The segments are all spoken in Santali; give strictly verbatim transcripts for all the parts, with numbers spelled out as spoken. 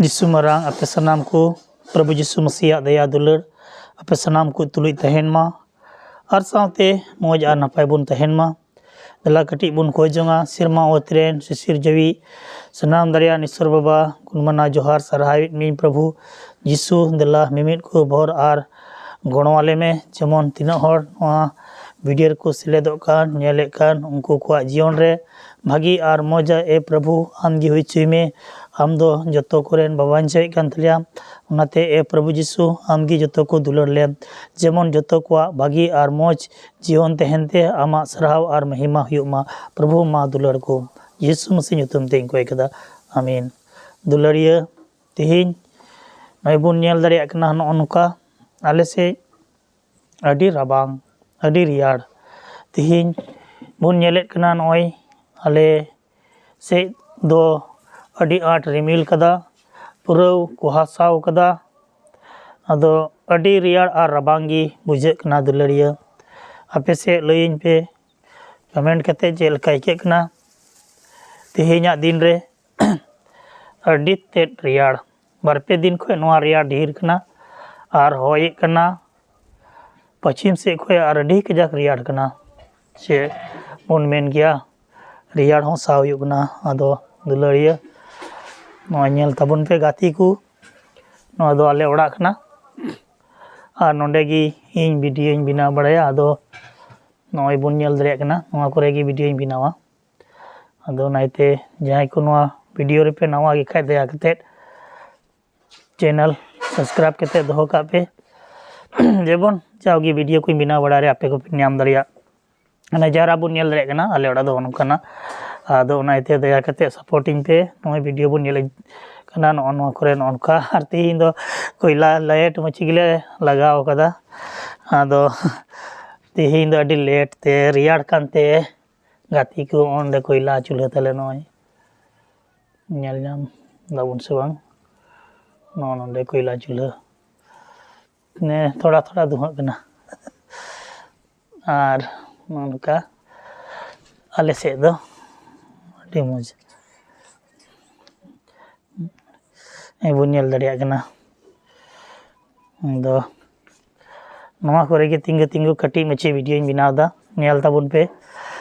ᱡᱤᱥᱩ ᱢᱟᱨᱟᱝ ᱟᱯᱮ ᱥᱟᱱᱟᱢ ᱠᱚ ᱯᱨᱚᱵᱷᱩ ᱡᱤᱥᱩ ᱢᱟᱥᱤᱭᱟᱜ ᱫᱟᱭᱟ ᱫᱩᱞᱟᱹᱲ ᱟᱯᱮ ᱥᱟᱱᱟᱢ ᱠᱚ ᱛᱩᱞᱩᱡ ᱛᱟᱦᱮᱱ ᱢᱟ, ᱟᱨ ᱥᱟᱶᱛᱮ ᱢᱚᱡᱽ ᱟᱨ ᱱᱟᱯᱟᱭ ᱵᱚᱱ ᱛᱟᱦᱮᱱ ᱢᱟ᱾ ᱫᱮᱞᱟ ᱠᱟᱹᱴᱤᱡ ᱵᱚᱱ ᱠᱚᱭ ᱡᱚᱝᱟ, ᱥᱮᱨᱢᱟ ᱚᱛ ᱨᱮᱱ ᱥᱤᱥᱤᱨ ᱡᱟᱹᱣᱤᱡ ᱥᱟᱱᱟᱢ ᱫᱟᱲᱮᱭᱟᱱ ᱤᱥᱥᱚᱨ ᱵᱟᱵᱟ, ᱜᱩᱱᱢᱟᱱᱟ ᱡᱚᱦᱟᱨ ᱥᱟᱨᱦᱟᱣᱮᱫ ᱢᱤᱭᱟᱹᱧ ᱯᱨᱚᱵᱷᱩ ᱡᱤᱥᱩ᱾ ᱫᱮᱞᱟ ᱢᱤᱢᱤᱫ ᱠᱚ ᱵᱷᱚᱨ ᱟᱨ ᱜᱚᱲᱚ ᱟᱞᱮ ᱢᱮ, ᱡᱮᱢᱚᱱ ᱛᱤᱱᱟᱹᱜ ᱦᱚᱲ ᱱᱚᱣᱟ ᱵᱷᱤᱰᱤᱭᱳ ᱨᱮᱠᱚ ᱥᱮᱞᱮᱫᱚᱜ ᱠᱟᱱ, ᱧᱮᱞᱮᱫ ᱠᱟᱱ, ᱩᱱᱠᱩ ᱠᱚᱣᱟᱜ ᱡᱤᱭᱚᱱ ᱨᱮ ᱵᱷᱟᱹᱜᱤ ᱟᱨ ᱢᱚᱡᱽ ᱮ ᱯᱨᱚᱵᱷᱩ ᱟᱢ ᱜᱮ ᱦᱩᱭ ᱦᱚᱪᱚᱭ ᱢᱮ᱾ ᱟᱢ ᱫᱚ ᱡᱚᱛᱚ ᱠᱚᱨᱮᱱ ᱵᱟᱵᱟ ᱵᱟᱧᱪᱟᱣᱤᱡ ᱠᱟᱱ ᱛᱟᱞᱮᱭᱟ, ᱚᱱᱟᱛᱮ ᱮ ᱯᱨᱚᱵᱷᱩ ᱡᱤᱥᱩ ᱟᱢ ᱜᱮ ᱡᱚᱛᱚ ᱠᱚ ᱫᱩᱞᱟᱹᱲ ᱞᱮᱢ, ᱡᱮᱢᱚᱱ ᱡᱚᱛᱚ ᱠᱚᱣᱟᱜ ᱵᱷᱟᱹᱜᱤ ᱟᱨ ᱢᱚᱡᱽ ᱡᱤᱭᱚᱱ ᱛᱟᱦᱮᱱ ᱛᱮ ᱟᱢᱟᱜ ᱥᱟᱨᱦᱟᱣ ᱟᱨ ᱢᱚᱦᱤᱢᱟ ᱦᱩᱭᱩᱜ ᱢᱟ᱾ ᱯᱨᱚᱵᱷᱩ ᱢᱟ ᱫᱩᱞᱟᱹᱲ ᱠᱚ, ᱡᱤᱥᱩ ᱢᱟᱥᱤ ᱧᱩᱛᱩᱢ ᱛᱮᱧ ᱠᱚᱭ ᱠᱟᱫᱟ, ᱟᱢᱤᱱ᱾ ᱫᱩᱞᱟᱹᱲᱤᱭᱟᱹ, ᱛᱮᱦᱮᱧ ᱱᱚᱜᱼᱚᱭ ᱵᱚᱱ ᱧᱮᱞ ᱫᱟᱲᱮᱭᱟᱜ ᱠᱟᱱᱟ ᱱᱚᱜᱼᱚ ᱱᱚᱝᱠᱟ ᱟᱞᱮ ᱥᱮᱫ ᱟᱹᱰᱤ ᱨᱟᱵᱟᱝ, ᱟᱹᱰᱤ ᱨᱮᱭᱟᱲ᱾ ᱛᱮᱦᱮᱧ ᱵᱚᱱ ᱧᱮᱞᱮᱫ ᱠᱟᱱᱟ ᱱᱚᱜᱼᱚᱭ ᱟᱞᱮ ᱥᱮᱫ ᱫᱚ ᱟᱹᱰᱤ ᱟᱸᱴ ᱨᱤᱢᱤᱞ ᱠᱟᱫᱟ, ᱯᱩᱨᱟᱹᱣ ᱠᱩᱦᱟᱥᱟᱣ ᱠᱟᱫᱟ᱾ ᱟᱫᱚ ᱟᱹᱰᱤ ᱨᱮᱭᱟᱲ ᱟᱨ ᱨᱟᱵᱟᱝ ᱜᱮ ᱵᱩᱡᱷᱟᱹᱜ ᱠᱟᱱᱟ ᱫᱩᱞᱟᱹᱲᱤᱭᱟᱹ᱾ ᱟᱯᱮ ᱥᱮᱫ ᱞᱟᱹᱭᱟᱹᱧ ᱯᱮ ᱠᱚᱢᱮᱱᱴ ᱠᱟᱛᱮ ᱪᱮᱫ ᱞᱮᱠᱟ ᱟᱹᱭᱠᱟᱹᱜ ᱠᱟᱱᱟ ᱛᱮᱦᱮᱧᱟᱜ ᱫᱤᱱ ᱨᱮ᱾ ᱟᱹᱰᱤ ᱛᱮᱫ ᱨᱮᱭᱟᱲ, ᱵᱟᱨ ᱯᱮ ᱫᱤᱱ ᱠᱷᱚᱱ ᱱᱚᱣᱟ ᱨᱮᱭᱟᱲ ᱰᱷᱮᱨ ᱠᱟᱱᱟ ᱟᱨ ᱦᱚᱭᱮᱫ ᱠᱟᱱᱟ᱾ ᱯᱚᱪᱷᱤᱢ ᱥᱮᱫ ᱠᱷᱚᱱ ᱟᱨ ᱟᱹᱰᱤ ᱠᱟᱡᱟᱠ ᱨᱮᱭᱟᱲ ᱠᱟᱱᱟ, ᱪᱮᱫ ᱵᱚᱱ ᱢᱮᱱ ᱜᱮᱭᱟ, ᱨᱮᱭᱟᱲ ᱦᱚᱸ ᱥᱟᱦᱟᱣ ᱦᱩᱭᱩᱜ ᱠᱟᱱᱟ᱾ ᱟᱫᱚ ᱫᱩᱞᱟᱹᱲᱤᱭᱟᱹ, ᱱᱚᱣᱟ ᱧᱮᱞ ᱛᱟᱵᱚᱱ ᱯᱮ ᱜᱟᱛᱮ ᱠᱚ, ᱱᱚᱣᱟ ᱫᱚ ᱟᱞᱮ ᱚᱲᱟᱜ ᱠᱟᱱᱟ ᱟᱨ ᱱᱚᱸᱰᱮ ᱜᱮ ᱤᱧ ᱵᱷᱤᱰᱤᱭᱳᱧ ᱵᱮᱱᱟᱣ ᱵᱟᱲᱟᱭᱟ᱾ ᱟᱫᱚ ᱱᱚᱜᱼᱚᱭ ᱵᱚᱱ ᱧᱮᱞ ᱫᱟᱲᱮᱭᱟᱜ ᱠᱟᱱᱟ, ᱱᱚᱣᱟ ᱠᱚᱨᱮ ᱜᱮ ᱵᱷᱤᱰᱤᱭᱳᱧ ᱵᱮᱱᱟᱣᱟ᱾ ᱟᱫᱚ ᱚᱱᱟ ᱤᱭᱟᱹᱛᱮ ᱡᱟᱦᱟᱸᱭ ᱠᱚ ᱱᱚᱣᱟ ᱵᱷᱤᱰᱤᱭᱳ ᱨᱮᱯᱮ ᱱᱟᱣᱟ ᱜᱮ ᱠᱷᱟᱡ, ᱫᱟᱭᱟ ᱠᱟᱛᱮᱫ ᱪᱮᱱᱮᱞ ᱥᱟᱵᱥᱠᱨᱟᱭᱤᱵᱽ ᱠᱟᱛᱮᱫ ᱫᱚᱦᱚ ᱠᱟᱜ ᱯᱮ, ᱡᱮᱢᱚᱱ ᱡᱟᱣᱜᱮ ᱵᱷᱤᱰᱤᱭᱳ ᱠᱚᱧ ᱵᱮᱱᱟᱣ ᱵᱟᱲᱟᱭ ᱨᱮ ᱟᱯᱮ ᱠᱚᱯᱮ ᱧᱟᱢ ᱫᱟᱲᱮᱭᱟᱜ᱾ ᱚᱱᱟ ᱡᱟᱦᱟᱸ ᱵᱚᱱ ᱧᱮᱞ ᱫᱟᱲᱮᱭᱟᱜ ᱠᱟᱱᱟ, ᱟᱞᱮ ᱚᱲᱟᱜ ᱫᱚ ᱱᱚᱜᱼᱚ ᱱᱚᱝᱠᱟᱱᱟ᱾ ᱟᱫᱚ ᱚᱱᱟ ᱤᱭᱟᱹᱛᱮ ᱫᱟᱭᱟ ᱠᱟᱛᱮᱫ ᱥᱟᱯᱳᱨᱴᱤᱧ ᱯᱮ᱾ ᱱᱚᱜᱼᱚᱭ ᱵᱷᱤᱰᱤᱭᱳ ᱵᱚᱱ ᱧᱮᱞᱮᱫ ᱠᱟᱱᱟ, ᱱᱚᱜᱼᱚ ᱱᱚᱣᱟ ᱠᱚᱨᱮ ᱱᱚᱜᱼᱚ ᱱᱚᱝᱠᱟ᱾ ᱟᱨ ᱛᱮᱦᱮᱧ ᱫᱚ ᱠᱚᱭᱞᱟ ᱞᱟᱭᱤᱴ ᱢᱟᱹᱪᱤ ᱜᱮᱞᱮ ᱞᱟᱜᱟᱣ ᱠᱟᱫᱟ᱾ ᱟᱫᱚ ᱛᱮᱦᱮᱧ ᱫᱚ ᱟᱹᱰᱤ ᱞᱮᱴ ᱛᱮ ᱨᱮᱭᱟᱲ ᱠᱟᱱᱛᱮ ᱜᱟᱛᱮ ᱠᱚ ᱚᱸᱰᱮ ᱠᱚᱭᱞᱟ ᱪᱩᱞᱦᱟᱹ ᱛᱟᱞᱮ ᱱᱚᱜᱼᱚᱭ ᱧᱮᱞ ᱧᱟᱢ ᱫᱟᱵᱚᱱ ᱥᱮ ᱵᱟᱝ, ᱱᱚᱜᱼᱚ ᱱᱚᱰᱮ ᱠᱚᱭᱞᱟ ᱪᱩᱞᱦᱟᱹ ᱱᱮ ᱛᱷᱚᱲᱟ ᱛᱷᱚᱲᱟ ᱫᱷᱩᱶᱟᱹᱜ ᱠᱟᱱᱟ᱾ ᱟᱨ ᱱᱚᱜᱼᱚ ᱱᱚᱝᱠᱟ ᱟᱞᱮ ᱥᱮᱫ ᱫᱚ ᱟᱹᱰᱤ ᱢᱚᱡᱽ᱾ ᱵᱚᱱ ᱧᱮᱞ ᱫᱟᱲᱮᱭᱟᱜ ᱠᱟᱱᱟ᱾ ᱟᱫᱚ ᱱᱚᱣᱟ ᱠᱚᱨᱮ ᱜᱮ ᱛᱤᱸᱜᱩ ᱛᱤᱸᱜᱩ ᱠᱟᱹᱴᱤᱡ ᱢᱟᱹᱪᱷᱤ ᱵᱷᱤᱰᱤᱭᱳᱧ ᱵᱮᱱᱟᱣ ᱮᱫᱟ, ᱧᱮᱞ ᱛᱟᱵᱚᱱ ᱯᱮ᱾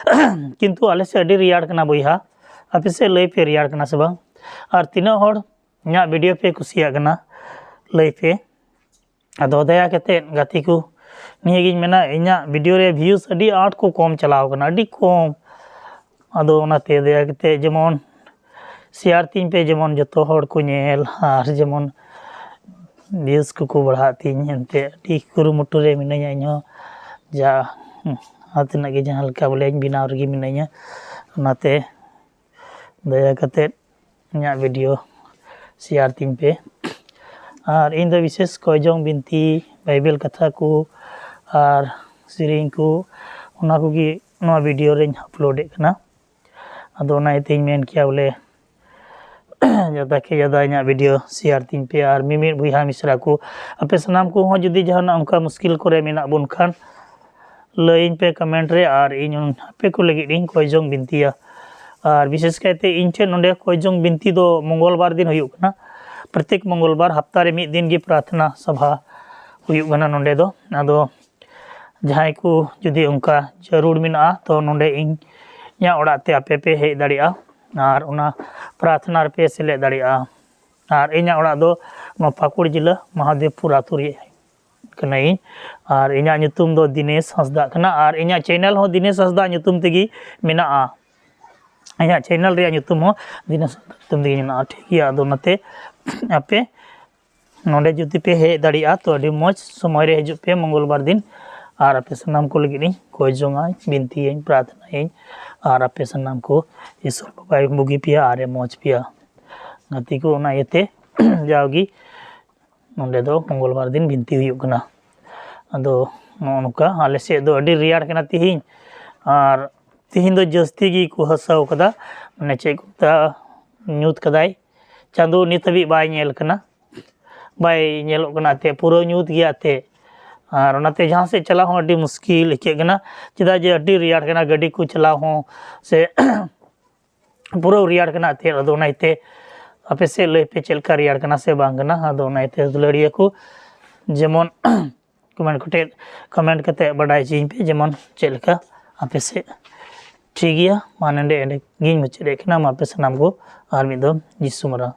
ᱠᱤᱱᱛᱩ ᱟᱞᱮ ᱥᱮᱫ ᱟᱹᱰᱤ ᱨᱮᱭᱟᱲ ᱠᱟᱱᱟ ᱵᱚᱭᱦᱟ, ᱟᱯᱮ ᱥᱮᱫ ᱞᱟᱹᱭ ᱯᱮ ᱨᱮᱭᱟᱲ ᱠᱟᱱᱟ ᱥᱮ ᱵᱟᱝ? ᱟᱨ ᱛᱤᱱᱟᱹᱜ ᱦᱚᱲ ᱤᱧᱟᱹᱜ ᱵᱷᱤᱰᱤᱭᱳ ᱯᱮ ᱠᱩᱥᱤᱭᱟᱜ ᱠᱟᱱᱟ ᱞᱟᱹᱭ ᱯᱮ᱾ ᱟᱫᱚ ᱫᱟᱭᱟ ᱠᱟᱛᱮᱫ ᱜᱟᱛᱮ ᱠᱚ, ᱱᱤᱭᱟᱹᱜᱤᱧ ᱢᱮᱱᱟ, ᱤᱧᱟᱹᱜ ᱵᱷᱤᱰᱤᱭᱳ ᱨᱮ ᱵᱷᱤᱭᱩᱥ ᱟᱹᱰᱤ ᱟᱸᱴ ᱠᱚ ᱠᱚᱢ ᱪᱟᱞᱟᱣ ᱠᱟᱱᱟ, ᱟᱹᱰᱤ ᱠᱚᱢ᱾ ᱟᱫᱚ ᱚᱱᱟᱛᱮ ᱫᱟᱭᱟ ᱠᱟᱛᱮᱫ ᱡᱮᱢᱚᱱ ᱥᱮᱭᱟᱨ ᱛᱤᱧ ᱯᱮ, ᱡᱮᱢᱚᱱ ᱡᱚᱛᱚ ᱦᱚᱲ ᱠᱚ ᱧᱮᱞ ᱟᱨ ᱡᱮᱢᱚᱱ ᱵᱷᱤᱭᱩᱥ ᱠᱚᱠᱚ ᱵᱟᱲᱦᱟᱜ ᱛᱤᱧ᱾ ᱮᱱᱛᱮᱫ ᱟᱹᱰᱤ ᱠᱩᱨᱩᱢᱩᱴᱩ ᱨᱮ ᱢᱤᱱᱟᱹᱧᱟ ᱤᱧᱦᱚᱸ, ᱡᱟ ᱡᱟᱦᱟᱸ ᱛᱤᱱᱟᱹᱜ ᱜᱮ ᱡᱟᱦᱟᱸ ᱞᱮᱠᱟ ᱵᱚᱞᱮᱧ ᱵᱮᱱᱟᱣ ᱨᱮᱜᱮ ᱢᱤᱱᱟᱹᱧᱟ᱾ ᱚᱱᱟᱛᱮ ᱫᱟᱭᱟ ᱠᱟᱛᱮᱫ ᱤᱧᱟᱹᱜ ᱵᱷᱤᱰᱤᱭᱳ ᱥᱮᱭᱟᱨ ᱛᱤᱧ ᱯᱮ᱾ ᱟᱨ ᱤᱧ ᱫᱚ ᱵᱤᱥᱮᱥ ᱠᱚᱭ ᱡᱚᱝ ᱵᱤᱱᱛᱤ, ᱵᱟᱭᱵᱮᱞ ᱠᱟᱛᱷᱟ ᱠᱚ ᱟᱨ ᱥᱮᱨᱮᱧ ᱠᱚ, ᱚᱱᱟ ᱠᱚᱜᱮ ᱱᱚᱣᱟ ᱵᱷᱤᱰᱤᱭᱳ ᱨᱮᱧ ᱟᱯᱞᱳᱰᱮᱫ ᱠᱟᱱᱟ᱾ ᱟᱫᱚ ᱚᱱᱟ ᱤᱭᱟᱹᱛᱮᱧ ᱢᱮᱱ ᱠᱮᱭᱟ ᱵᱚᱞᱮ ᱡᱟᱫᱟ ᱠᱮ ᱡᱟᱫᱟ ᱤᱧᱟᱹᱜ ᱵᱷᱤᱰᱤᱭᱳ ᱥᱮᱭᱟᱨ ᱛᱤᱧ ᱯᱮ᱾ ᱟᱨ ᱢᱤᱢᱤᱫ ᱵᱚᱭᱦᱟ ᱢᱤᱥᱨᱟ ᱠᱚ, ᱟᱯᱮ ᱥᱟᱱᱟᱢ ᱠᱚᱦᱚᱸ ᱡᱩᱫᱤ ᱡᱟᱦᱟᱱᱟᱜ ᱚᱱᱠᱟ ᱢᱩᱥᱠᱤᱞ ᱠᱚᱨᱮ ᱢᱮᱱᱟᱜ ᱵᱚᱱ ᱠᱷᱟᱱ, ᱞᱟᱹᱭᱟᱹᱧ ᱯᱮ ᱠᱚᱢᱮᱱᱴ ᱨᱮ, ᱟᱨ ᱤᱧ ᱟᱯᱮ ᱠᱚ ᱞᱟᱹᱜᱤᱫ ᱤᱧ ᱠᱚᱭ ᱡᱚᱝ ᱵᱤᱱᱛᱤᱭᱟ᱾ ᱟᱨ ᱵᱤᱥᱮᱥ ᱠᱟᱭᱛᱮ ᱤᱧ ᱴᱷᱮᱱ ᱱᱚᱰᱮ ᱠᱚᱭ ᱡᱚᱝ ᱵᱤᱱᱛᱤ ᱫᱚ ᱢᱚᱝᱜᱚᱞ ᱵᱟᱨ ᱫᱤᱱ ᱦᱩᱭᱩᱜ ᱠᱟᱱᱟ᱾ ᱯᱨᱚᱛᱮᱠ ᱢᱚᱝᱜᱚᱞ ᱵᱟᱨ ᱦᱟᱯᱛᱟ ᱨᱮ ᱢᱤᱫ ᱫᱤᱱ ᱜᱮ ᱯᱨᱟᱨᱛᱷᱱᱟ ᱥᱚᱵᱷᱟ ᱦᱩᱭᱩᱜ ᱠᱟᱱᱟ ᱱᱚᱰᱮ ᱫᱚ᱾ ᱟᱫᱚ ᱡᱟᱦᱟᱸᱭ ᱠᱚ ᱡᱩᱫᱤ ᱚᱱᱠᱟ ᱡᱟᱹᱨᱩᱲ ᱢᱮᱱᱟᱜᱼᱟ, ᱛᱚ ᱱᱚᱰᱮ ᱤᱧ, ᱤᱧᱟᱹᱜ ᱚᱲᱟᱜ ᱛᱮ ᱟᱯᱮ ᱯᱮ ᱦᱮᱡ ᱫᱟᱲᱮᱭᱟᱜᱼᱟ ᱟᱨ ᱚᱱᱟ ᱯᱨᱟᱨᱛᱷᱱᱟ ᱨᱮᱯᱮ ᱥᱮᱞᱮᱫ ᱫᱟᱲᱮᱭᱟᱜᱼᱟ᱾ ᱟᱨ ᱤᱧᱟᱹᱜ ᱚᱲᱟᱜ ᱫᱚ ᱱᱚᱣᱟ ᱯᱟᱹᱠᱩᱲ ᱡᱮᱞᱟ ᱢᱚᱦᱟᱫᱮᱵᱽᱯᱩᱨ ᱟᱹᱛᱩ ᱨᱮ ᱠᱟᱹᱱᱟᱹᱧ᱾ ᱟᱨ ᱤᱧᱟᱹᱜ ᱧᱩᱛᱩᱢ ᱫᱚ ᱫᱤᱱᱮᱥ ᱦᱟᱸᱥᱫᱟᱜ ᱠᱟᱱᱟ᱾ ᱟᱨ ᱤᱧᱟᱹᱜ ᱪᱮᱱᱮᱞ ᱦᱚᱸ ᱫᱤᱱᱮᱥ ᱦᱟᱸᱥᱫᱟᱜ ᱧᱩᱛᱩᱢ ᱛᱮᱜᱮ ᱢᱮᱱᱟᱜᱼᱟ᱾ ᱤᱧᱟᱹᱜ ᱪᱮᱱᱮᱞ ᱨᱮᱭᱟᱜ ᱧᱩᱛᱩᱢ ᱦᱚᱸ ᱫᱤᱱᱮᱥ ᱦᱟᱸᱥᱫᱟᱜ ᱧᱩᱛᱩᱢ ᱛᱮᱜᱮ ᱢᱮᱱᱟᱜᱼᱟ᱾ ᱴᱷᱤᱠ ᱜᱮᱭᱟ, ᱟᱫᱚ ᱚᱱᱟᱛᱮ ᱟᱯᱮ ᱱᱚᱰᱮ ᱡᱩᱫᱤ ᱯᱮ ᱦᱮᱡ ᱫᱟᱲᱮᱭᱟᱜᱼᱟ, ᱛᱚ ᱟᱹᱰᱤ ᱢᱚᱡᱽ ᱥᱚᱢᱚᱭ ᱨᱮ ᱦᱤᱡᱩᱜ ᱯᱮ ᱢᱚᱝᱜᱚᱞ ᱵᱟᱨ ᱫᱤᱱ᱾ ᱟᱨ ᱟᱯᱮ ᱥᱟᱱᱟᱢ ᱠᱚ ᱞᱟᱹᱜᱤᱫ ᱤᱧ ᱠᱚᱭ ᱡᱚᱝᱟ, ᱵᱤᱱᱛᱤᱭᱟᱹᱧ, ᱯᱨᱟᱨᱛᱷᱱᱟᱭᱟᱹᱧ᱾ ᱟᱨ ᱟᱯᱮ ᱥᱟᱱᱟᱢ ᱠᱚ ᱤᱥᱚᱨ ᱵᱟᱵᱟᱭ ᱵᱩᱜᱤ ᱯᱮᱭᱟ ᱟᱨᱮ ᱢᱚᱡᱽ ᱯᱮᱭᱟ᱾ ᱜᱟᱛᱮ ᱠᱚ, ᱚᱱᱟ ᱤᱭᱟᱹᱛᱮ ᱡᱟᱣᱜᱮ ᱱᱚᱰᱮ ᱫᱚ ᱢᱚᱝᱜᱚᱞ ᱵᱟᱨ ᱫᱤᱱ ᱵᱤᱱᱛᱤ ᱦᱩᱭᱩᱜ ᱠᱟᱱᱟ᱾ ᱟᱫᱚ ᱱᱚᱜᱼᱚ ᱱᱚᱝᱠᱟ ᱟᱞᱮ ᱥᱮᱫ ᱫᱚ ᱟᱹᱰᱤ ᱨᱮᱭᱟᱲ ᱠᱟᱱᱟ ᱛᱤᱦᱤᱧ, ᱟᱨ ᱛᱤᱦᱤᱧ ᱫᱚ ᱡᱟᱹᱥᱛᱤ ᱜᱮ ᱠᱩᱦᱟᱹᱥᱟᱣ ᱠᱟᱫᱟ, ᱢᱟᱱᱮ ᱪᱮᱫ ᱠᱚ ᱢᱮᱛᱟᱜᱼᱟ, ᱧᱩᱛ ᱠᱟᱫᱟᱭ᱾ ᱪᱟᱸᱫᱚ ᱱᱤᱛ ᱦᱟᱹᱵᱤᱡ ᱵᱟᱭ ᱧᱮᱞ ᱠᱟᱱᱟ, ᱵᱟᱭ ᱧᱮᱞᱚᱜ ᱠᱟᱱᱟ ᱮᱱᱛᱮᱫ, ᱯᱩᱨᱟᱹ ᱧᱩᱛ ᱜᱮᱭᱟ ᱮᱱᱛᱮᱫ᱾ ᱟᱨ ᱚᱱᱟᱛᱮ ᱡᱟᱦᱟᱸ ᱥᱮᱫ ᱪᱟᱞᱟᱣ ᱦᱚᱸ ᱟᱹᱰᱤ ᱢᱩᱥᱠᱤᱞ ᱟᱹᱭᱠᱟᱹᱜ ᱠᱟᱱᱟ, ᱪᱮᱫᱟᱜ ᱡᱮ ᱟᱹᱰᱤ ᱨᱮᱭᱟᱲ ᱠᱟᱱᱟ, ᱜᱟᱹᱰᱤ ᱠᱚ ᱪᱟᱞᱟᱣ ᱦᱚᱸ ᱥᱮ ᱯᱩᱨᱟᱹ ᱨᱮᱭᱟᱲ ᱠᱟᱱᱟ ᱮᱱᱛᱮᱫ᱾ ᱟᱫᱚ ᱚᱱᱟ ᱤᱭᱟᱹᱛᱮ ᱟᱯᱮ ᱥᱮᱫ ᱞᱟᱹᱭ ᱯᱮ ᱪᱮᱫ ᱞᱮᱠᱟ ᱨᱮᱭᱟᱲ ᱠᱟᱱᱟ ᱥᱮ ᱵᱟᱝ ᱠᱟᱱᱟ᱾ ᱟᱫᱚ ᱚᱱᱟ ᱤᱭᱟᱹᱛᱮ ᱫᱩᱞᱟᱹᱲᱤᱭᱟᱹ ᱠᱚ ᱡᱮᱢᱚᱱ comment ᱠᱟᱛᱮ, comment ᱠᱟᱛᱮ ᱵᱟᱰᱟᱭ ᱦᱚᱪᱚᱧ ᱯᱮ ᱡᱮᱢᱚᱱ ᱪᱮᱫ ᱞᱮᱠᱟ ᱟᱯᱮ ᱥᱮᱫ᱾ ᱴᱷᱤᱠ ᱜᱮᱭᱟ, ᱢᱟ ᱱᱚᱰᱮ ᱮᱸᱰᱮ ᱜᱤᱧ ᱢᱩᱪᱟᱹᱫ ᱮᱫ ᱠᱟᱱᱟ᱾ ᱢᱟ ᱟᱯᱮ ᱥᱟᱱᱟᱢ ᱠᱚ ᱟᱨ ᱢᱤᱫ ᱫᱚᱢ ᱡᱤᱥᱩ ᱢᱟᱨᱟᱝ